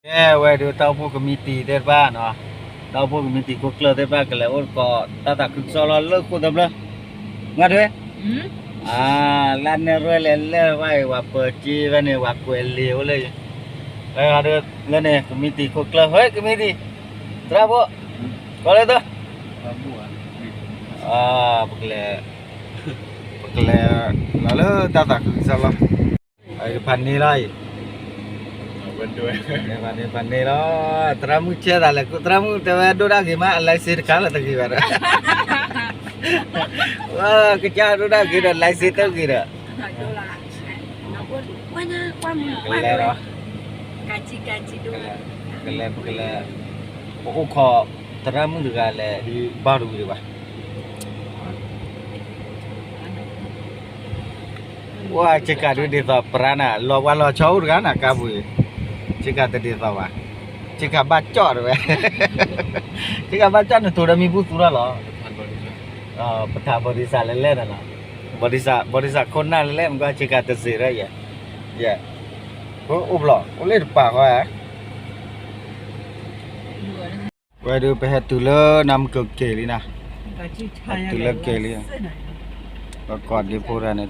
ကဲဝဲဒုး တၢ်အိၣ်ဖှိၣ်ကမံးတံာ်သ့ၣ်တဖၣ်နီၤ, တၢ်အိၣ်ဖှိၣ်ကမံးတံာ်ခိၣ်ကျၢၢ်သ့ၣ်တဖၣ် ကလဲၤအိၣ်သကိးတၢ်သးခုကစီၣ်လီၤလၢဃိၣ်သၢဖျၢၣ်, မ့ၢ်ထွဲ, လၢနဲၣ်ရွဲၣ်လဲၤလဲၣ်ဝဲအံၤ ဝဲပၢၤက့ဖဲန့ၣ် ဝဲကွဲးလံာ်အိၣ်လၢ, လၢန့ၣ် ကမံးတံာ်ခိၣ်ကျၢၢ် ဟဲကမံးတံာ်, သရၣ်ဖိ, ကီးလၢသၢ, ပကလဲၤ, ပကလဲၤလီၤလၢတၢ်သးခုကစီၣ်လီၤ, ဖးန့ၢ်လီၤအံၤ, ဖးန့ၢ်ဖးန့ၢ်လီၤ, သရၣ်မုၣ်ဆဲသးလဲၤကူ, သရၣ်မုၣ်တဲဝဲဒိၣ်ဒၣ်ဂ့ၤမး အ license တခါလီၤတဂ့ၤဘၣ်ဒီး, ကစၢ်ဒိၣ်ဒၣ်ဂ့ၤဒီး license တဂ့ၤဒီး, ကလဲၤလီၤ, ကလဲၤ ပကလဲၤ, ပအိၣ်ခိး သရၣ်မုၣ်တဂၤလဲၤ ဘၣ်တဝံၤဒံးဘၣ် ဝဲဆ့ကၤဒုးဒ်သိးပြါနၤ လီၤပှၤလီၤဆီအိၣ်တဂၤနၤ ကါပူၤအံၤ, ဆ့ကၤတဒ်သိးဘၣ်, ဆ့ကၤဘၣ်ကၠီၣ်တဝဲ, ဆ့ကၤဘၣ်ကၠီၣ်နတိၤဒီးမံၤဘူၣ်သူထီၣ်လီၤ, ပထးဘီဒံစးလဲၣ်လဲၣ်နၤလီၤ, ဘီဒံစးခိၣ်နၢ်လဲၣ်လဲၣ် မ့ၢ်ကွၢ်ဆ့ကၤတစ့းဒီးယဲ, ယဲ, အိၣ်ဘျီၣ် အိၣ်လၢတပာ်ဃီဧါ ဝဲဒုးပဟဲတုၤလၢနါမုၢ်ကက့ၤလံနၤ, တုၤလၢက့ၤလံ, ပကိးဒ့ဖိတဂၤန့ၣ်,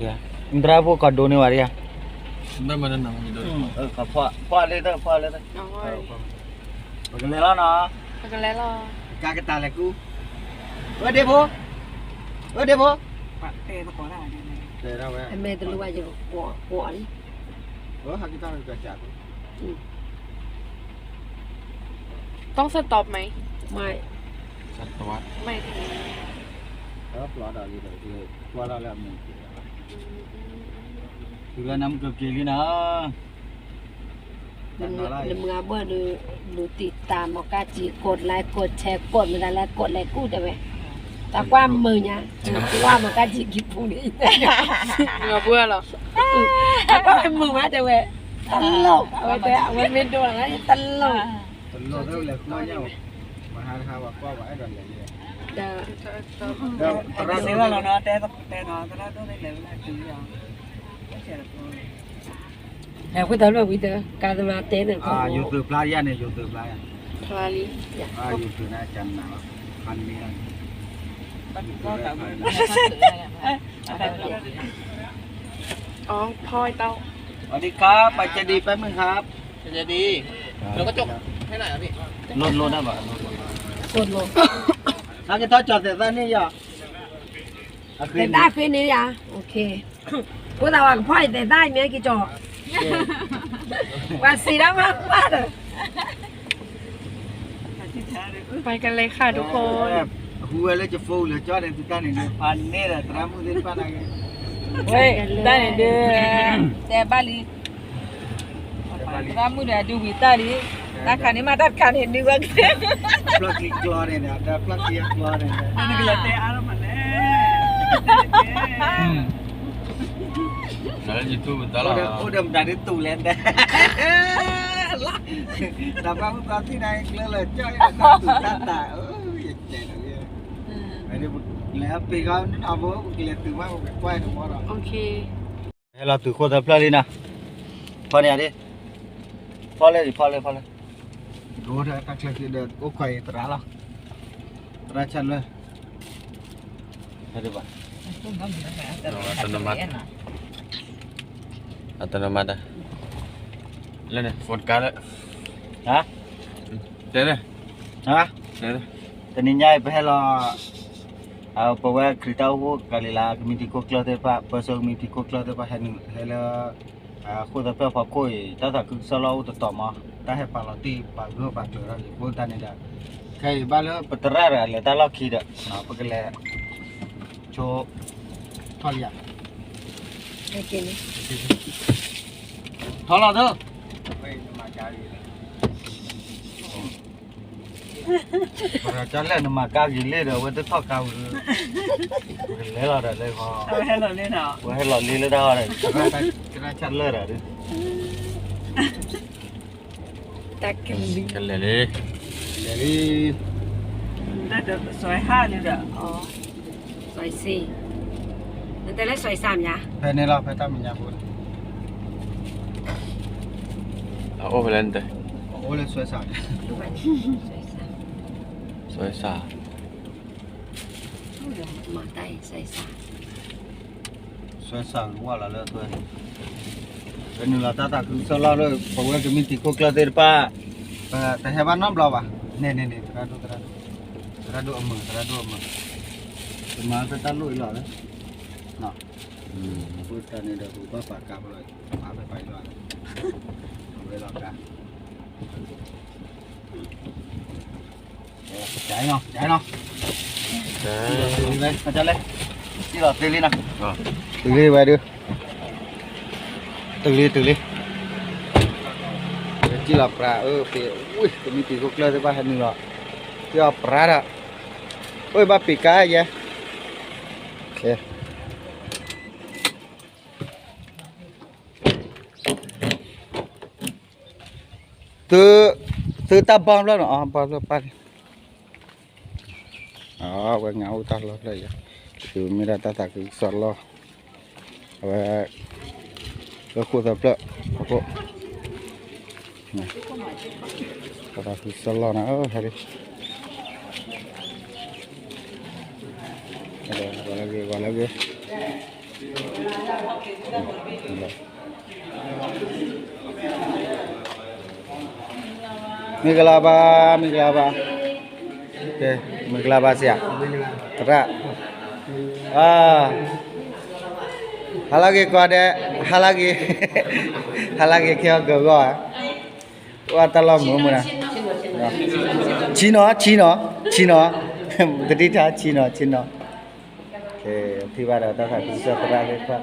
သရၣ်ဖိကိးဒိန့ၢ်ဝဲဒၣ်ဧါ, ဖီၣ်လၢ, ဖီၣ်လၢ, ပကလဲၤလီၤနီၤ, ကါကတၢၢ်လဲၤကူ, အၢဒ့ဖိ, အၢဒ့ဖိ, တဲဝဲ, အမဲာ်တလူၤဘၣ်ယကွီၢ်လံ, ဟးက့ၤတၢ်ကစး ต้อง stop ไหม ไม่ stop ไม่ လၢပျီဒီးလံဒီး ကွၢ်ထီၣ်လၢအမုာ်က့ၤ, တုၤလၢနါမုၢ်ကက့ၤလံနၤ, နမုၢ်အဘၢၣ်ဒုး လူၤတံာ်တာ်မီၤကၢ်ကံ กดไลค์ กดแชร์ กดမတၤလဲၣ် กดလဲၤကူၣ်တဲဝဲ, တၢ်ကွၢ်မုာ်ညါ, ကွၢ်မီၤကၢ်ကံကံပူၤန့ၣ်, မုာ်ဘၣ်လီၤ, တၢ်ကွၢ်မုာ်မးတဲဝဲ, တလိၣ်, အဝဲတဲ အဝဲမ့ၢ်ဒိလီၤ တလိၣ်, တလိၣ်လဲၤကွၢ်ညါ, မဟါတဟါဝဲကွၢ်ဝဲအဲၣ်ဒိးလဲၤလံ, ဒီး သရၣ်ဒိၣ်လီၤနီၤ, တဲသရၣ်ဒိၣ်န့ၣ်လဲၤဝဲဒၣ်တုၤလီၤ, အဃိသတးလၢဝံၤဒီး ကါသမါတဲန့ၣ် ယိၤသုးဖျါယၤန့ၣ် ယိၤသုးဖျါယၤ, ဖျါလံ, ယိၤသုးန့ၣ်ကနၤလီၤ, ဖးန့ၢ်လီၤ, อ๋อพ่อเต้า สวัสดีครับ ไปเจดีย์แป๊บนึงครับ เจดีย์ แล้วก็จบแค่ไหนครับพี่ โหลดโหลดได้ปะ โหลดโหลด โหลดโหลด သးက့ၤထီၣ်ကၠီၣ်သဲးသၣ်န့ၣ်ယၤ, သဲးသၣ်ဖဲန့ၣ်ယၤ, အဃိသတးဝဲကဖီၣ်အံၤသဲးသၣ်အံၤမ့ၢ်က့ၤကၠီၣ်, ပှၤစံးဒၣ်မးပှၢ်ဒီး ไปกันเลยค่ะทุกคน ဟူဝဲလၢကဖိလၢကၠီၣ်န့ၣ် သုတၢ်န့ၣ်န့ၣ် ဖးန့ၢ်ဒီးသရၣ်မုၣ်သ့ၣ်တဖၣ်နာ်က့, ဝဲ တၢ်န့ၣ်ဒုး တဲဘၣ်လံ သရၣ်မုၣ်ဒီးဒုးဝံၤတၢ်လံ, တၢ်ခါန့ၣ်မးတၢ်တခါန့ၣ်ဒုးဝဲ, ဖျီၣ်ချံကျီန့ၣ်ဒီး ဖျီၣ်ချံအကျီန့ၣ်ဒီး နကလဲၤတဲအါထီၣ်မးလဲၣ်, အိၣ်ဒီးမတၤဒ်တူၢ်လဲၣ်တဲ, တၢ်ဘၣ်မုၢ်ကီၢ်ထံၣ်န့ၣ် ကျၢလၢာ်ကၠီၣ်အံၤ တၢ်တူၢ်တၢ်တၢ်, ယတဲဒီး လဲၤပ့ၤဂီၤနဘိ ကလဲၤတုၤမး ကကွၢ်တဘီဒီး, ဟဲလီၤတုၤဃိသၢဖျၢၣ်လံနီၤ, ဖီၣ်န့ၢ်ယၤဒ်, ဖီၣ်လၢ ဖီၣ်လၢ ဖီၣ်လၢ, ဒိတၢ်ချၢက့ၤဒီး အိၣ်ခွဲးအံၤသရၣ်လီၤ, သရၣ်ဆၢလၢ, ဟဲဒ်ဘၣ်, အတနမတၢ်, လၢန့ၣ် phone ကါလၢ, ဟါ, တဲလၢ, ဟါ, တဲလၢ, တနံၤညါအံၤ ပဟဲလီၤ ပဝဲခရံာ်တၢ်အိၣ်ဖှိၣ်ကၤလံၤလါ ကမံးတံာ်ခိၣ်ကျၢၢ်သ့ၣ်တဖၣ် ပၢဆှၢကမံးတံာ်ခိၣ်ကျၢၢ်သ့ၣ်တဖၣ် ဟဲနုာ်ဟဲလၢ ဃိၣ်သၢဖျၢၣ်ဖီခိၣ်အံၤ တၢ်သးခုကစီၣ်လီၢ်အိၣ်တတီၤမး တၢ်ဟဲပာ်လီၤတံၢ်ပာ်ဂၢၢ်ပာ်ကျၢၤထီၣ်လံ အဃိသတးန့ၣ်ဒီး ခဲအံၤဘၣ်လၢပသရၣ်တဂၤလဲၤတၢ်လီၢ်ခံဒီး ပကလဲၤ ဆိ ထီၣ်လံဧါ, ထီလီၤသၢ ပှၤကၢ်လဲၣ်နမၤကါဂ့ၤလံဒီး အဝဲတထီၣ်ကါဝံၤ, ပကလဲၤလီၤဒီးလၢဃီ, ဝဲဟဲလီၤလံလၢတၢ်ဟီဒီး, ကရၢဆၢလၢာ်ဒီး, တၢ်ကလံၤ, ကလဲၤလံ, လဲၤလံ, တၢ်တစွဲဟါလံဒီး, စွဲစ့, နတဲလၢစွဲစၢ်မ့ၢ်ဧါ, ဖဲန့ၣ်လီၤ ဖဲတၢ်မဲာ်ညါဖိ, အအိၣ်ဖဲလဲၣ်နတဲ, အိၣ် အိၣ်လၢစွဲစး, စွဲစး, စွဲစးဝဲလီၤလၢသွဲ, ပနုာ်လီၤတၢ်သးခုကစီၣ်လီၢ်လၢ ပဝဲကမံးတံာ်ခိၣ်ကျၢၢ်သ့ၣ်တဖၣ်, ပတဟဲဘၣ်နီတဘျီဘၣ်, န့ၣ်န့ၣ်န့ၣ် သရၣ်ဒိၣ်သရၣ်ဒိၣ်, သရၣ်ဒိၣ်အမုာ် သရၣ်ဒိၣ်အမုာ်, ပမၤတၢ်တၢ်လိၣ်အံၤလီၤ, အဃိတၢ်န့ၣ်ဒီး ပကဘၣ်ပာ်ကါဖဲလီၤ, ပာ်ဖဲပာ်အံၤလီၤ, အဝဲလီၤကါ ကနီၤ, ကနီၤ, ကလဲၣ်, တုၤလံဝဲဒုး, တုၤလံ တုၤလံ, စံၣ်လီၤပြးအၢ ပ့ၤ, ဝံၤ ကမံးတံာ်ခိၣ်ကျၢၢ်သ့ၣ်တဖၣ်ဟဲနုာ်လီၤ, စံၣ်လီၤပြးဒီး, အိၣ်ဘၣ်ပ့ၤကါယဲ, သု, သုတၢ်ဘီဖျၢၣ်နီၤ, အဘီဖျၢၣ်ပၢ်လံ, အဝဲငါအိၣ်တၢ်လီၢ်ဖျၢၣ်ယဲ, သုမ့ၢ်ဒၣ်တၢ်သးခုကစီၣ်လီၢ်, အဝဲ, လၢဃိၣ်သၢဖျၢၣ်, အဃိ, တၢ်သးခုကစီၣ်လီၢ်နီၤ, ဟဲလံ, ဂီၤလၢဂ့ၤ ဂီၤလၢဂ့ၤ မင်္ဂလာပါ, မင်္ဂလာပါ, ကဲ, မင်္ဂလာပါဆရာ, သရၣ်, အာ, ဟါလၢဂ့ၤကိးဂၤဒဲး, ဟါလၢဂ့ၤ, ဟါလၢဂ့ၤ ခဲအံၤကဂီၢ်ဧါ, အိၣ်တၢ်လီၢ်မုာ်မုာ်နီၤ, ဆံနီၤ, ဆံနီၤ, ဆံနီၤ, သတိထား, ဆံနီၤ, ဆံနီၤ ကဲ, ထံၣ်ဘၣ်ဒီးတၢ်သးခုကစီၣ်သရၣ်သ့ၣ်တဖၣ်,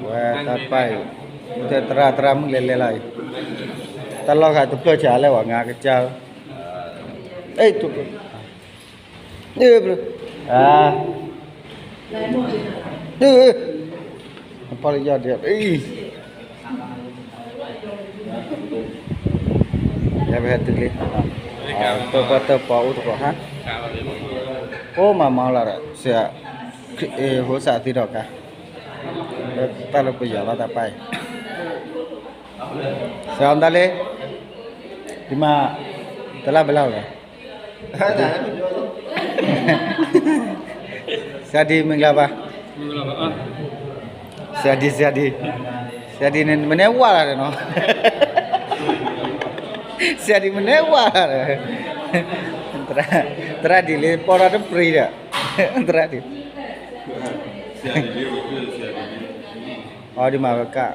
ဝဲတၢ်တဖၣ်အံၤ, သရၣ် သရၣ်မုၣ်လဲၤလဲၤလီၤအံၤ, တၢ်လီၢ်ဂၤတဖျၢၣ်ဆးလဲၣ်ဝဲ ငါကစၢ်ဧၢ, အဲၣ်, အါ, အပီၢ်လၢယီၢ်ဒံး, ယပဟဲတုၤလံ, တၢၣ်ပီၣ်တၢၣ်ပီအိၣ်သကိးဟါ, အိၣ်မၤမၤလီၤဒီး စဲး, ဟိစးသံဒီးကါ, တၢ်လၢပယီၤလီၤတၢ်ပၢ်အံၤ, စဲးအီၤတၢ်လံ, ဒ်မး, တလၢ်ဘဲလၢ်လီၤ ဆရာဒီး မင်္ဂလာပါ, ဆရာဒီး ဆရာဒီး, ဆရာဒီးန့ၣ် မနုၤဝဲလၢၤဒီးနီၤ, ဆရာဒီး မနုၤဝဲလၢၤဒီး, သရၣ်ဒ်လံ ပီၢ်ထီၣ်တပြံၤဒီး, သရၣ်ဒ် အီၤဒ်မးဝဲကါ,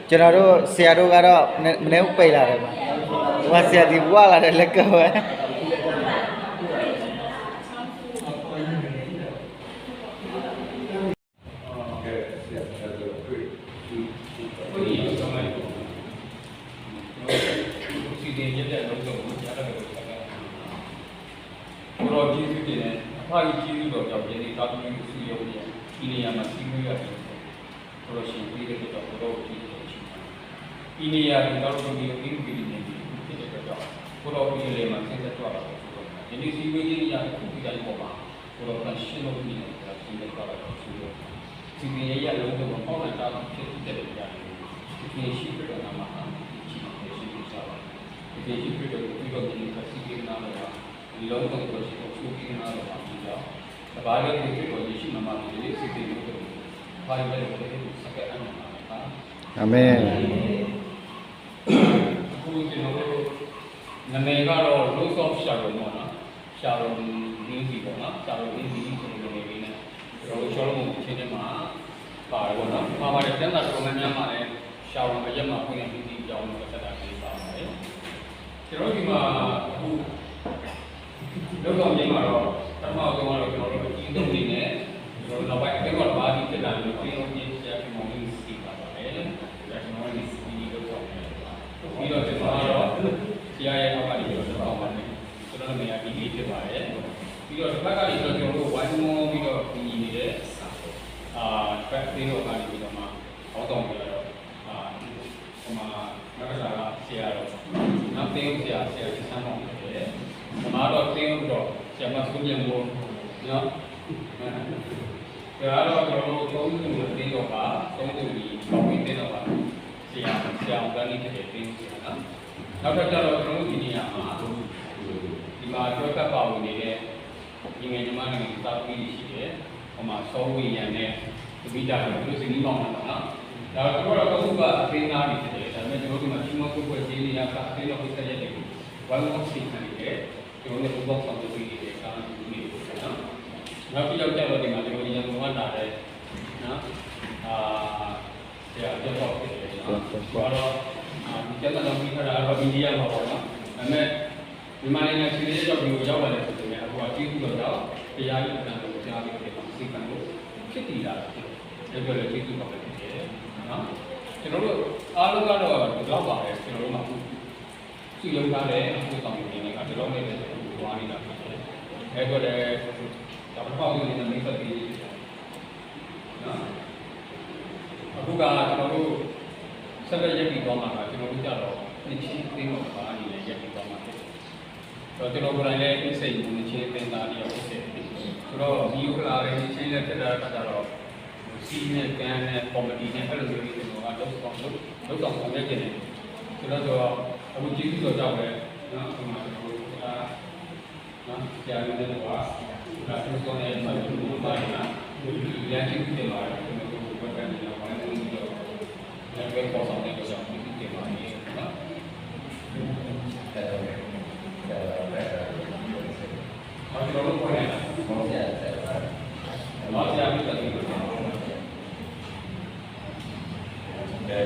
ကျွန်တော်တို့ ဆရာတို့ကတော့ မနုၤပှဲၤလာတယ်, ပှၤဆရာဒီး ဝါလာတယ် လၢကဝဲ ကိုယ်တော်ယေရှုတင်နဲ့ အဖခင်ယေရှုတင်နဲ့ အဖခင်ယေရှုတော်ကြောင့် ယနေ့သားသမီးကို စုရုံးနေရ၊ ဒီနေရာမှာ စည်းဝေးရခြင်း ကိုယ်တော်ရှင်ပေးတဲ့အတွက်ကြောင့် ကိုယ်တော်ကို ကျေးဇူးတင်ရှိပါတယ်။ ဒီနေရာတွင် သားတော်သမီးတို့ သင်းသူသင်းသမီးများဖြစ်တဲ့အတွက်ကြောင့် ကိုယ်တော်ကိုယ်တိုင်လည်း မဆင်းသက်ကြွလာတော်မူပါ။ ယနေ့စည်းဝေးခြင်းအရာတစ်ခုခုတိုင်းပေါ်မှာ ကိုယ်တော်သန့်ရှင်းတော်မူတဲ့အတွက် ဆင်းသက်ကြွလာတော်မူပါ။ သခင်ရဲ့ အလုံးစုံသော ကောင်းလင်သားတော်ဖြစ်တဲ့အတွက်ကြောင့် သခင်ယေရှုခရစ်တော်နာမမှာ ချီးမွမ်းဆင်းသက်ကြပါတယ်။ သခင်ယေရှုခရစ်တော်ကို ပြုတော်မူတဲ့ စီးပွားရေးနားတော်မှာ ဒီလုံးစုံကို ရှိတော်မူပြီးနားတော်မှာ ပြီးတော့ တပါးလည်း သခင်ခရစ်တော်ယေရှုနာမမှာ ဒီနေ့ စီးပွားရေးကို ဘာလို့လဲဆိုတော့ ဒီနေ့ စက္ကန့်အနံ့မှာပါ။ အာမင်။ အခုကျွန်တော်တို့ နာမည်ကတော့ Rose of Sharon ပေါ့နော်။ Sharon Lindsay ပေါ့နော်။ Sharon Lindsay ဆိုတဲ့နာမည်လေးနဲ့ ကျွန်တော်တို့ ရှောလမုန်အချင်းထဲမှာ ပါတယ်ပေါ့နော်။ မှာပါတယ်။ ကျမ်းစာတော်တော်များများမှာလည်း Sharon အရက်မှာ ဖွင့်ရ Lindsay အကြောင်းကို ဆက်တာလေးပါပါတယ်။ ကျွန်တော်တို့ဒီမှာ အခု လုပ်ဆောင်ခြင်းမှာတော့ ပထမဆုံးကတော့ ကျွန်တော်တို့အကြီးဆုံးအနေနဲ့ ကျွန်တော်တို့နောက်ပိုင်းအသင်းတော်တစ်ပါးစီဖြစ်လာရင်တော့ သင်းတော်ချင်းဆရာခင်မောင်ဝင်းစီပါပါတယ်။ ဆရာခင်မောင်ဝင်းစီလုပ်ဆောင်နေတယ်။ ပြီးတော့ကျွန်တော်ကတော့ ဆရာရဲ့အောက်ကနေပြီးတော့လုပ်ဆောင်ပါတယ်။ ကျွန်တော်နာမည်က ဒီလီဖြစ်ပါတယ်။ ပြီးတော့တစ်ဖက်ကနေပြီးတော့ ကျွန်တော်တို့ဝိုင်းဝန်းပြီးတော့ကူညီနေတဲ့ အာ တစ်ဖက်အသင်းတော်ကနေပြီးတော့မှ ခေါင်းဆောင်တွေကတော့ အာ ဟိုမှာ မက္ကသက ဆရာတော်၊ နောက် သင်းအုပ်ဆရာ ဆရာကြီးဆန်းမောင်ဖြစ်တယ်။ ဒီမှာတော့ သင်းအုပ်တော် ဆရာမစိုးမြတ်မိုးနော်။ ဒီးကျွန်တော်တို့ သုံးသူအသင်းတော်က သုံးသူဒီ ပါဝင်သင်းတော်က ဆရာ၊ ဆရာအောင်သန်းနေဖြစ်တယ် သင်းဆရာနော်။ နောက်ထပ်ကျတော့ ကျွန်တော်တို့ဒီနေရာမှာ ဒီမှာတွဲဖက်ပါဝင်နေတဲ့ ညီငယ်ညီမတွေ သားသမီးတွေရှိတယ်။ ဟိုမှာ စောဝေယံနဲ့ သမီးတာတွေ သူတို့ဇနီးမောင်နှံပါနော်။ ဒါတော့ ကျွန်တော်တို့က အသင်းသားတွေဖြစ်တယ်။ ဒါပေမဲ့ ကျွန်တော်တို့ဒီမှာ ချီးမွမ်းသူအဖွဲ့အစည်းနေရာက အသင်းတော်ကိစ္စရပ်တွေကို ဝိုင်းဝန်းဆင်ခံနေတယ်။ ကျွန်တော်တို့ပူးပေါင်းဆောင်ရွက်ပေးနေတဲ့ ကားမျိုးတွေပေါ့နော်။ နောက်တစ်ယောက်ကျတော့ ဒီမှာ ကျွန်တော်တို့ ရန်ကုန်ကလာတဲ့ နော်၊ အာ၊ ဆရာကျော်ကျော်ဖြစ်တယ်နော်။ ဆရာကျော်ကျော်။ သူကတော့၊ အာ၊ ဒီကျမ်းစာကျောင်းပြီးထားတာကတော့ အိန္ဒိယမှာပေါ့နော်။ ဒါပေမဲ့ မြန်မာနိုင်ငံခြေလေးရောက်ပြီးတော့ ရောက်လာတယ်ဆိုပေမဲ့ အခုကကျေးဇူးတော်ကြောင့် တရားရဲ့အတန်ကိုကြားပြီးတော့ ဒီမှာ ဆင်ခံလို့ဖြစ်တည်လာတာဖြစ်တယ်။ အဲ့ဒီအတွက်လည်း ကျေးဇူးတော်ပဲဖြစ်တယ်နော်။ ကျွန်တော်တို့အားလုံးကတော့ ဒီလောက်ပါပဲ။ ကျွန်တော်တို့မှာ အခု စုရုံးထားတဲ့ အမှုဆောင်တွေအနေနဲ့က ဒီလောက်နဲ့ပဲ ကျွန်တော်တို့ သွားနေတာဖြစ်တယ်။ အဲ့ဒီအတွက်လည်း ဒါပထမဆုံးအနေနဲ့ မိတ်ဆက်ပေးနေတယ်နော်။ အခုက ကျွန်တော်တို့ ဆက်လက်ရပ်တည်သွားမှာက ကျွန်တော်တို့ကြတော့ နှစ်ချင်းအသင်းတော်တစ်ပါးအနေနဲ့ ရပ်တည်သွားမှာဖြစ်တယ်။ ဆိုတော့ ကျွန်တော်ကိုယ်တိုင်လည်း နှစ်ဆယ်ယူနှစ်ချင်းအသင်းသားတစ်ယောက်ဖြစ်တယ်။ ဆိုတော့ ဒီဥက္ကဋ္ဌလည်း နှစ်ချင်းလည်းဖြစ်လာတဲ့အခါကျတော့ စည်းနဲ့ကမ်းနဲ့ ကော်မတီနဲ့ အဲ့လိုမျိုးတွေ ကျွန်တော်က လုပ်ဆောင်၊ လုပ်၊ လုပ်ဆောင်ဆောင်ရွက်ချင်တယ်။ ဆိုတော့ ကျွန်တော် အခုကျေးဇူးတော်ကြောင့်ပဲနော်၊ ဒီမှာ ကျွန်တော်တို့က နော်၊ ဆရာမျိုးနဲ့ကွာ၊ ဒါသူစောနဲ့ ကျွန်တော်တို့ ဘာလဲနော်၊ ဒီလမ်းကျေးဇူးတင်ပါတယ်။ ကျွန်တော်တို့ ဘက်ကနေတော့ ဝိုင်းဝန်းပြီးတော့ လက်တွဲဖော်ဆောင်တဲ့အတွက်ကြောင့် ကျေးဇူးတင်ပါတယ်နော်။ ဟော ကျွန်တော်တို့ ခေါ်နေတာ။ ဟော ဆရာ၊ ဆရာ၊ ဟော ဆရာ၊ မင်းတို့ ကဲ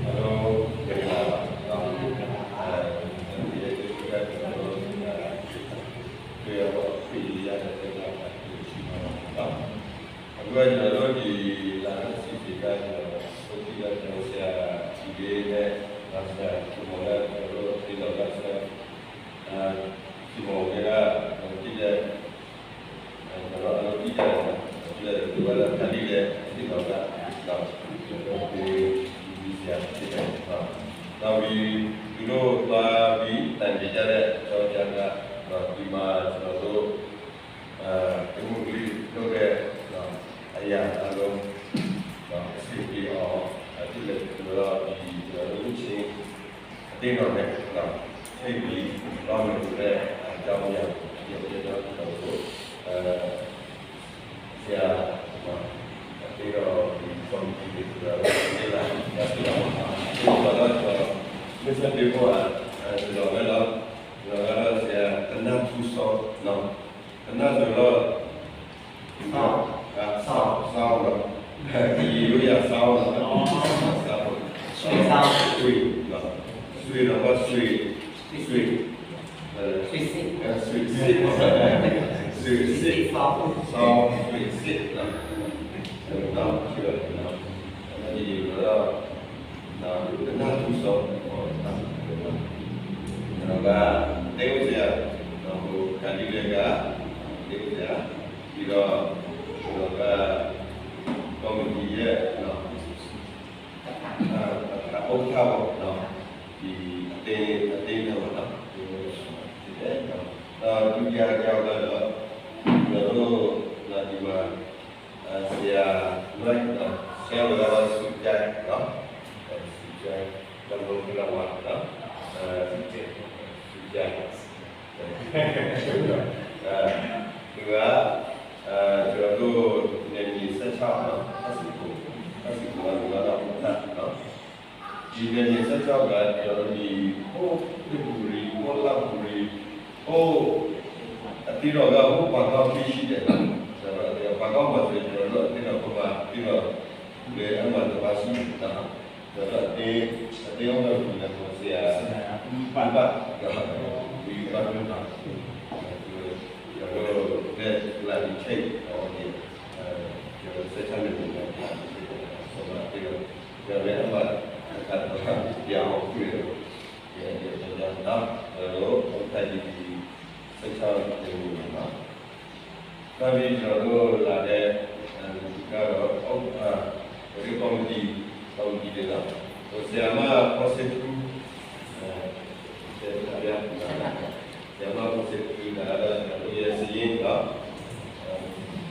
hello၊ မင်္ဂလာပါနော်။ အဲ၊ ဒီနေ့ ကျွန်တော်တို့ တွေ့ရတော့ တွေ့ရတဲ့ ဒီမှာနော်။ အခုက ကျွန်တော်တို့ ဒီလာတဲ့ စီစဉ်က ကျွန်တော် ကိုကြည့်တဲ့ ကျွန်တော် ဆရာ ဒီလေးနဲ့ ဆရာ ကျွန်တော်လည်း ကျွန်တော်တို့ ဒီတော့ ဆရာ အဲ၊ ဒီမောင်က ကျွန်တော် ကြည့်တဲ့ အဲ၊ ကျွန်တော် အဲ့လို ကြည့်ကြတယ်နော်။ ကြည့်တဲ့ သူကလည်း ခါလေးလည်း ဒီတော့ က တော့ ကျွန်တော် ဒီ ဒီ ဆရာ ဖြစ်တယ်နော်။ နောက်ပြီး သူတို့ သွားပြီး တိုင်ပင်ကြတဲ့ အကြောင်းအရာက တော့ ဒီမှာ ကျွန်တော်တို့ အဲ၊ ဒီမိုကရေစီလုပ်တဲ့ နော်၊ အရာအားလုံး နော်၊ အဆင်ပြေအောင် အဖြစ်လည်း ကျွန်တော်တို့ ဒီ ကျွန်တော်တို့ ချင်း အသင်းတော်နဲ့ နော်၊ ထိပ်ပြီးသွားမယ်ဆိုတဲ့ အကြောင်းအရာကို ပြောပြတော့ ကျွန်တော်တို့ အဲ၊ ဆရာ နော်၊ အသင်းတော် ဒီကော်မတီတွေ ဆိုတာ လေ့လာရရှိတာပေါ့နော်။ ဆိုတော့ ကျွန်တော် မိတ်ဆက်ပေးဖို့က အဲ၊ ကျွန်တော်ပဲတော့ ကျွန်တော်ကတော့ ဆရာ တနတ်ထူစော နော်။ တနတ်ဆိုတော့ စောင်း၊ စောင်း၊ စောင်းနော်။ ကရင်ရိုးရာ စောင်းနော်။ စောင်း၊ ဆွေစောင်း၊ ဆွေနော်။ ဆွေနော်၊ ဆွေ၊ ဆွေ၊ ဆွေစစ်၊ အဲ၊ ဆွေစစ်၊ ဆွေစစ်၊ စောင်း၊ စောင်း၊ ဆွေစစ်နော်။ အဲနော်၊ ဆွေနော်။ ဒီလိုတော့ နော်၊ တနတ်ထူစော နော်။ ကျွန်တော်က သင်းဥက္ကဋ္ဌ၊ နော်၊ ဟို ခါဒုးလယ်က သင်းဥက္ကဋ္ဌ၊ ပြီးတော့ ကျွန်တော်က ကော်မတီရဲ့ နော်၊ အာ၊ ဥက္ကဋ္ဌပေါ့နော်။ ဒီအသင်း၊ အသင်းထဲမှာနော် ဖြစ်တယ်နော်။ တော့ ဒုတိယတစ်ယောက်ကတော့ ကျွန်တော်တို့ ဒီမှာ အဲ၊ ဆရာ Mike နော်၊ ဆရာဝဲကတော့ Sujai နော်၊ အဲ၊ Sujai တမုံကလဝါနော်၊ အဲ၊ Sujai၊ အဲ၊ သူက အဲ၊ ကျွန်တော်တို့ နယ်မြေ ဆယ့်ခြောက်နော်၊ ဖက်စံၣ်ကိၣ်၊ ဖက်စံၣ်ကိၣ်က သူကတော့ ဥက္ကဋ္ဌနော်။ ဒီနယ်မြေ ဆယ့်ခြောက် က ကျွန်တော်တို့ ဒီ ဟိုး မ့ၣ်ဘူရံ၊ ဟိုး လၣ်ဘူရံ၊ ဟိုး အသင်းတော်က ဟိုး ပှၤကောင်း အသင်းရှိတယ်နော်။ ဆိုတော့ ပှၤကောင်းမှာဆိုရင် ကျွန်တော်တို့ အသင်းတော် ပကမၤ အသင်းတော် လၢအမှန်တပါရှိတယ်နော်။ ဆိုတော့ အသင်း၊ အသင်းဥက္ကဋ္ဌ ကိုယ်တိုင်ကိုယ် ဆရာ ဆရာ ဦးဘတ်၊ ဦးဘတ်နော်။ ကျွန်တော်တို့ လက်လာဒီချိတ်၊ ဟိုး ဒီ အဲ၊ ကျွန်တော်တို့ ဆယ့်ခြောက် နယ်မြေမှာ ဆိုတော့ အသင်းတော် ကျွန်တော်လည်း အမှန်တပါ ပြောင်းအောင် တွေ့တယ်။ ဒီအကြောင်းနော်။ ကျွန်တော်တို့ ဥက္ကဋ္ဌကြီး ဒီ ဆယ့်ခြောက် နယ်မြေမှာနော်။ နောက်ပြီး ကျွန်တော်တို့ လာတဲ့ အဲ၊ ကတော့ ဥက္ကဋ္ဌ၊ ဒီကော်မတီ၊ ကော်မတီတွေနော်။ ဟို ဆရာမ ဖော်စစ်ထူ၊ အဲ၊ ဆရာမ ဖော်စစ်ထူ ဒါကတော့ ကျွန်တော်တို့ရဲ့ စာရင်းနော်။ အဲ၊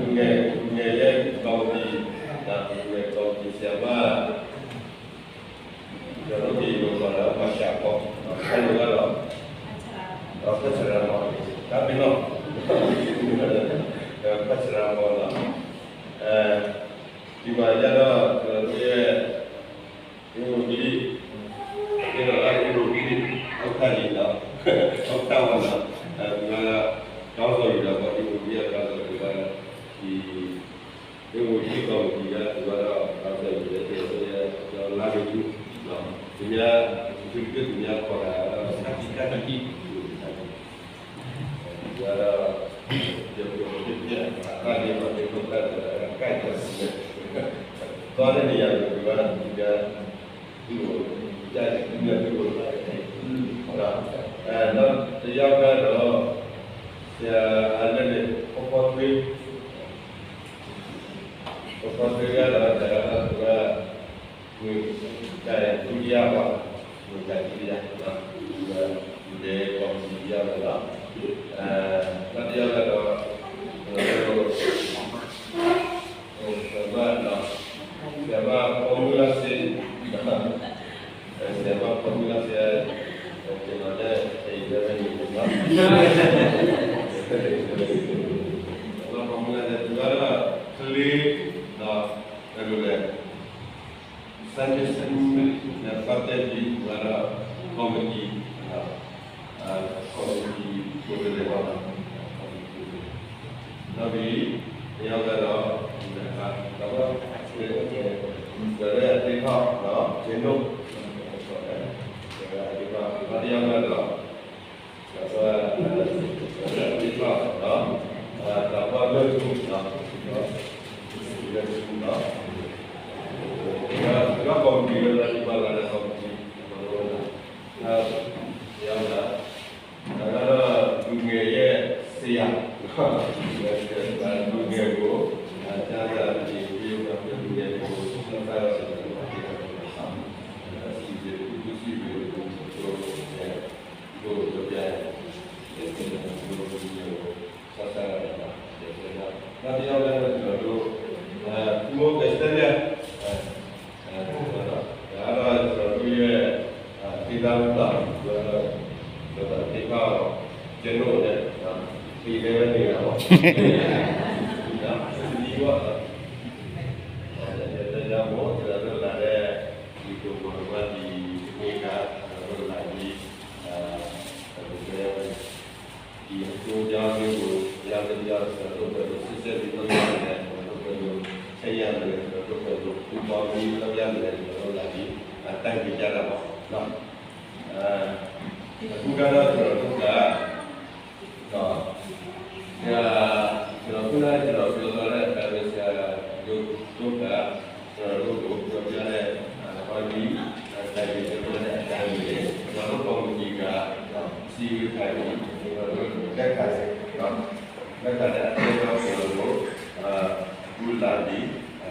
လူငယ် လူငယ်ရဲ့ကော်မတီ လူငယ်ကော်မတီဆရာမ ကျွန်တော်တို့ဒီလိုခေါ်တာ မတ်စရာပေါ့ အဲ့လိုကတော့ တော့ ဖတ်စရာပေါ့ ဒါမင်းတော့ ဖတ်စရာပေါ့နော် အဲ ဒီမှာကျတော့ ကျွန်တော်တို့ရဲ့ ဒီလိုဒီ ဒီတော့ အဲ့ဒီလိုဒီ ဟုတ်ခါကြီးတော့ ဟုတ်ခါပါတော့ အဲဒီမှာ တောင်းဆိုယူတာပေါ့ ဒီလိုဒီက တောင်းဆိုယူတာ ဒီ ဒီလိုဒီကော်မတီက သူကတော့ တောင်းဆိုယူတယ် ကျွန်တော်တို့ရဲ့ ကျွန်တော် လာပြီး နော် သူများ သူတို့ သူများ ခေါ်တာကတော့ စာကြည့် တတ်ကြည့် သူကတော့ ပြောပြောပြပြ အတတ်နေတော့ ဒီလိုတတ်တယ် ကိုက်တယ် သွားတဲ့နေရာကို သူက သူက သူ့ကို ကြိုက်တယ် သူများ သူ့ကို ကြိုက်တယ် ဟုတ်လား အဲ နောက်တစ်ယောက်ကတော့ ဆရာ အားလပ်နဲ့ ဖော်ဖော်ထွေး ဖော်ဖော်ထွေးကတော့ ဆရာက သူက ငွေ ကြိုက်တယ် ဒုတိယပေါ့ ငွေ ကြိုက် ဒုတိယ နော် သူက သူလည်း ကော်မတီ ဒုတိယပဲနော် အဲ နောက်တစ်ယောက်ကတော့ ကျွန်တော်တို့ ဟို ဆရာမနော် ဆရာမ ဖော်မူလၢစင် ဆရာမ ဖော်မူလၢစင် ကျွန်တော်လည်း အိမ်ထဲပဲနေတယ်နော် ဆရာမ ဖော်မူလၢစင် သူကတော့ ကလေးနော် ဘယ်လိုလဲ Sunday School နဲ့ ပတ်သက်ပြီး သူကတော့ ကော်မတီ နော် အာ ကော်မတီ ကိုယ်စားလှယ်ပေါ့နော် ကော်မတီ ကိုယ်စားလှယ် နောက်ပြီး တစ်ယောက်ကတော့ ဒီမှာ တော့ ဆရာရဲ့ အသင်းဟောက်နော် ကျွန်တော် ဆရာရဲ့ အသင်းဟောက် နောက်တစ်ယောက်ကတော့ ဆရာက ဆရာရဲ့ အသင်းဟောက်နော် အာ တော့ ဘာလို့လဲနော် ဒီက ကော်မတီ ဒီက ကော်မတီ နောက်တစ်ယောက်ကတော့ လူငယ်ရဲ့ဆရာ လူငယ်ကို အကြမ်းဖက်တွေ တရုတ်က လူငယ်တွေကို ဆက်ဖက်ရတဲ့ လူငယ်တွေ အစီအစဉ် သူရှိတယ်လို့ ပြောပြတယ်။ လူငယ်ကို ဆက်ဖက်ရတဲ့ နောက်တစ်ယောက်လည်း ကျွန်တော်တို့ အဲ သူတို့ က ဆက်လက် အဲ အဲ ဒါကတော့ ကျွန်တော်တို့ရဲ့ အဲ ဒေသဥက္ကဋ္ဌ ကျွန်တော်တို့ ဒေသဥက္ကဋ္ဌ ကျွန်တော်လည်း ဒီထဲပဲနေတာပေါ့။ ဒါ ဒီပေါ့။ အဲ ဒါကြောင့်မို့ ကျွန်တော်တို့လာတဲ့ ဒီကိုယ်ပေါ်မှာ ဒီနေ့က ကျွန်တော်တို့လာပြီး အဲ ဘယ်လိုပြောရမလဲ ဒီအကျိုးအကြောင်းလေးကို ဘုရားသခင်က ကျွန်တော်တို့ဘယ်လို ရှေ့ဆက်ပြီး လုပ်ရမလဲ၊ ကျွန်တော်တို့ဘယ်လို ဆက်ရမလဲ၊ ကျွန်တော်တို့ဘယ်လို ပူးပေါင်းပြီး လုပ်ရမလဲ၊ ကျွန်တော်တို့လာပြီး အဲ တိုင်ပင်ကြတာပေါ့နော်။ အဲ အခုကတော့ ကျွန်တော်တို့က ဒီး ဆရာ ကျွန်တော်ခုနက ကျွန်တော်ပြောသွားတဲ့အတိုင်းပဲ ဆရာတို့က ကျွန်တော်တို့ကို ပြောပြတဲ့ အပိုင်းပြီး တိုင်ပင်ပြောပြတဲ့အတိုင်းပဲ ကျွန်တော်တို့ကော်မတီက စည်းဝေးထိုင်ပြီး ကျွန်တော်တို့ လက်ခံတယ်နော်။ လက်ခံတဲ့အတိုင်းတော့ ကျွန်တော်တို့ အဲ အခုလာပြီး အဲ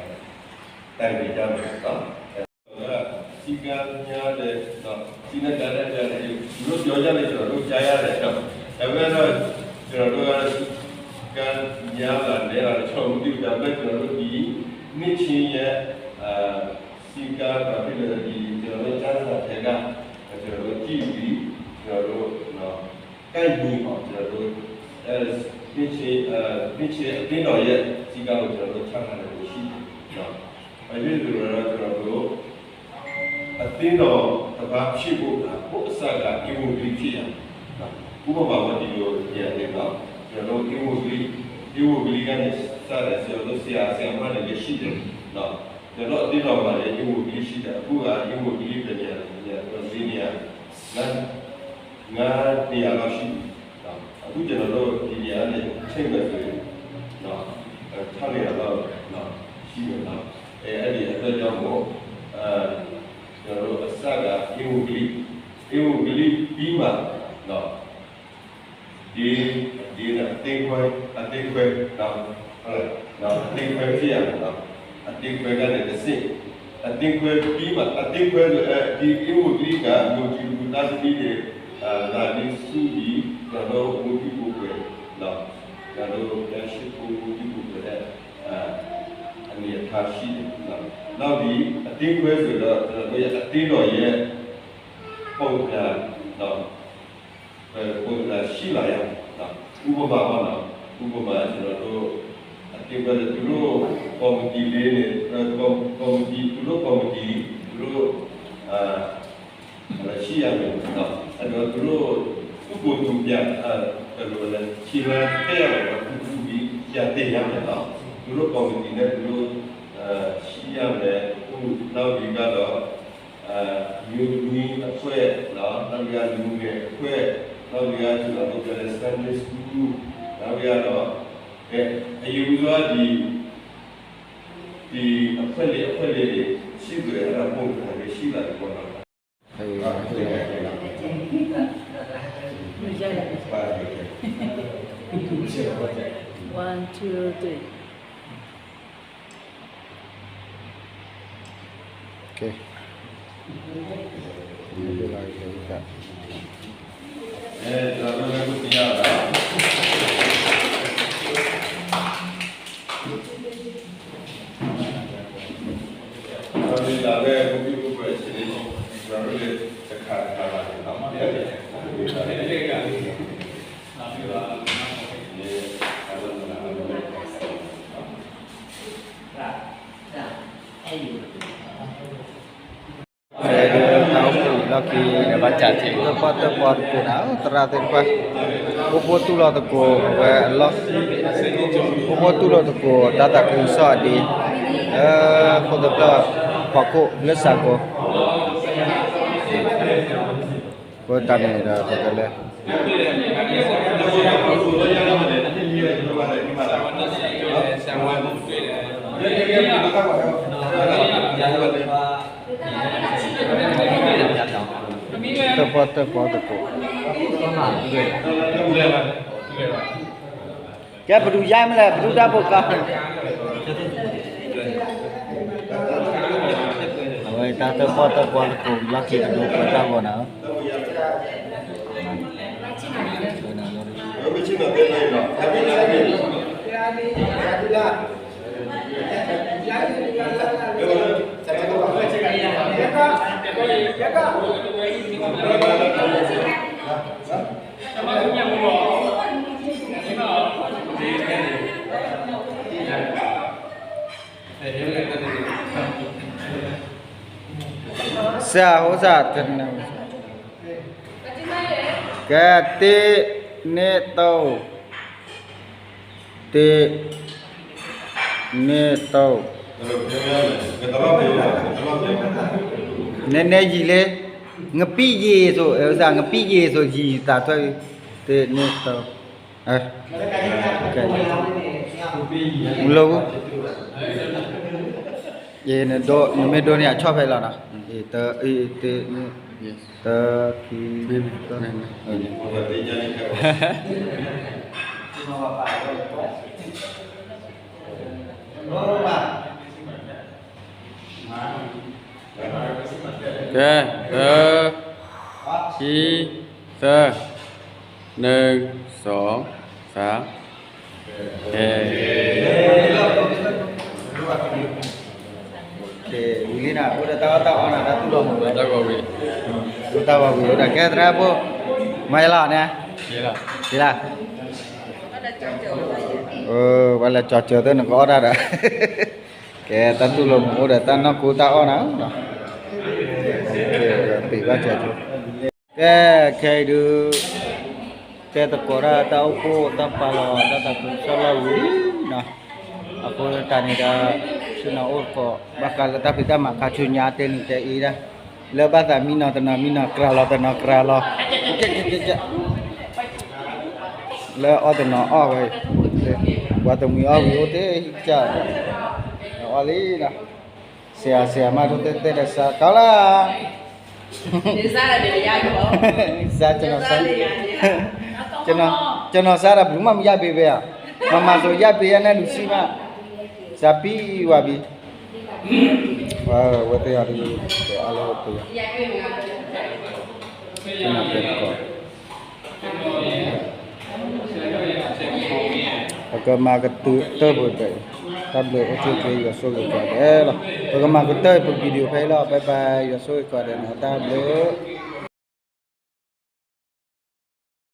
တိုင်ပင်ကြမယ်နော်။ စည်းကမ်းများတယ်နော်။ စည်းကမ်းများတယ် သူတို့ပြောကြတယ် ကျွန်တော်တို့ကြားရတယ်နော်။ ဒါပေမဲ့တော့ ကျွန်တော်တို့ကတော့ စည်းကမ်းများတာနဲ့တော့ ကျွန်တော်မသိဘူး။ ဒါပေမဲ့ ကျွန်တော်တို့ဒီနှစ်ချင်းရဲ့ အာ စည်းကမ်း ဘာဖြစ်လဲဆိုတော့ ဒီ ကျွန်တော်တို့ ကျမ်းစာထဲက ကျွန်တော်တို့ကြည့်ပြီး ကျွန်တော်တို့နော် ကိုက်ညီအောင် ကျွန်တော်တို့ အဲ နှစ်ချင်း အဲ နှစ်ချင်းအသင်းတော်ရဲ့ စည်းကမ်းကို ကျွန်တော်တို့ ချထားနိုင်ဖို့ရှိတယ်နော်။ ဘာဖြစ်လို့လဲဆိုတော့ ကျွန်တော်တို့ အသင်းတော် ဘာဖြစ်လို့လဲ ကိုယ့်အစက ဧဝံဂေလိဖြစ်ရလဲၣ်. ဥပမာ ဝဲဒ်သိးယဲန့ၣ်လီၤ. ကျွန်တော်တို့ ဧဝံဂေလိ, ဧဝံဂေလိကန့ၣ် စတယ် ကျွန်တော်တို့ ဆရာ ဆရာမတွေလည်းရှိတယ်နော်. ကျွန်တော်အသင်းတော်မှာလည်း ဧဝံဂေလိရှိတယ်. အခုက ဧဝံဂေလိ ဘယ်နေရာလဲ ကျွန်တော် လေးနေရာ, ငါးနေရာလောက်ရှိပြီနော်. အခု ကျွန်တော်တို့ ဒီနေရာကနေ ချိန်မယ်ဆိုရင်နော်, ခြောက်နေရာလောက်နော်, ရှိမယ်နော်. အဲ အဲ့ဒီအတွက်ကြောင့်မို့ အဲ ကျွန်တော်တို့ အစက ဧဝံဂေလိ, ဧဝံဂေလိပြီးမှနော်, ဒီ ဒီအသင်းခွဲ, အသင်းခွဲနော်, ဟုတ်လားနော်, အသင်းခွဲဖြစ်ရမယ်နော်. အသင်းခွဲကနေတစ်ဆင့်, အသင်းခွဲပြီးမှ, အသင်းခွဲဆို အဲဒီ ဧဝံဂေလိက မြို့ကြီးလူသားသမီးတွေ အဲ လာပြီးစုပြီး ကျွန်တော်တို့ ဝတ်ပြုကိုယ်ပွယ်နော်, ကျွန်တော်တို့ ဘုရားရှိခိုး ဝတ်ပြုကိုယ်ပွယ်တဲ့ အဲ အနေအထားရှိတယ်နော်. နောက်ဒီ အသင်းခွဲဆိုတော့ ကျွန်တော်တို့ရဲ့ အသင်းတော်ရဲ့ ပုံစံနော်, အဲ ပုံစံရှိလာရမယ်နော်. ဥပမာပေါ့နော်, ဥပမာ ကျွန်တော်တို့ အသင်းခွဲဆို သူတို့ ကော်မတီလေးနဲ့ အဲ ကော်-, ကော်မတီ, သူတို့ ကော်မတီ, သူတို့ အဲ ရှိရမယ်နော်. အဲ့တော့ သူတို့ သူ့ကိုယ်သူပြန် အဲ ဘယ်လိုလဲ ခြေလှမ်းထည့်ရမယ်နော်, သူ့သူ့ပြီး ပြန်တင်ရမယ်နော်. သူတို့ ကော်မတီနဲ့ သူတို့ အဲ ရှိရမယ်. အခု နောက်ဒီကတော့ အဲ မျိုးသမီးအဖွဲ့နော်, နောက်ဒီက လူငယ်အဖွဲ့, နောက်ဒီက ကျွန်တော်တို့ ပြောတဲ့ Sunday School, နောက်ဒီကတော့ အဲ အယူဝါဒီ ဒီအဖွဲ့လေး အဖွဲ့လေးတွေ ရှိကြတယ်, အဲ့ဒါ ပုံစံတွေ ရှိလာတယ်ပေါ့နော်. အဲ One, two, three. ကဲ အဲ ကျွန်တော်တို့လည်း ဝတ်ပြရတာ။ ကျွန်တော်တို့လည်း ဝတ်ပြုကိုယ်ပွယ်ခြင်းလေးကို ကျွန်တော်တို့လည်း တစ်ခါတစ်ခါပါနော်။ ဖဲလၢတၢ်အိၣ်ဖှိၣ်အံၤလီၢ်ခံ သၢပီၢ်သၢပီၢ်သကိးန့ၣ် သရၣ်သ့ၣ်တဖၣ် အိၣ်ဖှိၣ်တူၢ်လိာ်သကိးဝဲအလီၢ်, အိၣ်ဖှိၣ်တူၢ်လိာ်သကိး တၢ်သးခုကစီၣ်အဒ့ လၢဃိၣ်သဖျၢၣ်ဖီခိၣ်လၢစးကိ အဃိတၢ်န့ၣ်ဒီး ပကလဲၤ သၢပီၢ်သၢပီၢ်သကိး ကဲ ပဒုးယါမလဲၣ်, ပဒုးတၢ်ဖိကါ, အဝဲတၢ်သၢပီၢ်သၢပီၢ်သကိး လီၢ်ခံတဒိပှဲၤတၢ်ဂီၤနၤဧၢ. စၢ်ဟိစၢ်တနၢ်, ကဲ တ့ န့ၢ် တိၢ်, တ့ န့ၢ် တိၢ်, နဲနဲယံာ်လံ, ငပံၣ်ယ့ၣ်စိ, ဟိစၢ် ငပံၣ်ယ့ၣ်စိ ယံာ်သးထွဲ, တ့ န့ၢ် တိၢ် လၢ နမ့ၢ်ဒိန့ၣ် အဆီၣ်ဖဲလီၤနီၤ, တ တ တ ခံ ကဲ သၢ ခံ သၢ နှစ် စอง စၢမ် ကဲ ကဲ ဝံၤလံနီၤ, အိၣ်ဒီးတၢ်အီၣ်တၢ်အီနၤ, တၢ်သူၣ်လီၤမူဝဲ, တၢ်ဂီၤဝံၤ, တၢ်ဂီၤဝံၤ အိၣ်ဒီး ကဲ သရၣ်ဖိ, မၤယလီၤန့ၣ်, ယလီၤ, ဝဲလဲၤကၠီၤစၢၤသ့ၣ် နကအီၣ်တၢ်ဒီး ကဲ တၢ်သူၣ်လီၤမူအိၣ်ဒီး တၢ်နီၢ်ခိတၢ်အီၣ်နၤ, ဘၣ်ကၠီကၠိ, ကဲ, ခဲအံၤဒုး တဲသကိးတၢ်တၢ်အိၣ်ဖှိၣ်တၢ်ပာ်လီၤတၢ်သးခုကစီၣ်လီၢ်ဝံၤလံနီၤ, အဃိတၢ်န့ၣ်ဒီး ဆ့ၣ်နီၤအိၣ်သကိး ဘၣ်ဃးလၢတၢ်ဖံးတၢ်မၤခါဆူညါတဲနံၤတဲအ့ဒၣ်, လၢဘၣ်သးမံနီၤတနီၤမံနီၤ ကြၤလီၤတနီၤကြၤလီၤ, လၢအီၣ်တနီၤအီၣ်ဝဲ, ပှၤတမှံၤအီၣ်ဝံၤအိၣ်တ့ၢ်ကၢ်, အီၣ်လံနီၤ, ဆရာဆရာမ ထိုးသဲသဲဒီးစးကီးလၢ စားကျွန်တော်စားကျွန်တော်စားတာဘယ်သူမှမရပေးပဲอ่ะ, မမဆိုရပေးရနဲ့လူရှိမှ စားပြီးပါပြီ, ဝဲတရဒီအလုပ်တရကျွန်တော်ပြောတော့ ပကမၤကတၢၢ်ပတၢၢ်, တၢ်ဘျုးအိၣ်ဆူၣ်ချ့ ယွၤဆိၣ်ဂ့ၤကိးဂၤဒဲးလီၤ, ပကမၤကတၢၢ်ပ video ဖဲအံၤလီၤ, bye bye ယွၤဆိၣ်ဂ့ၤကိးဂၤဒဲးနီၤ, တၢ်ဘျုး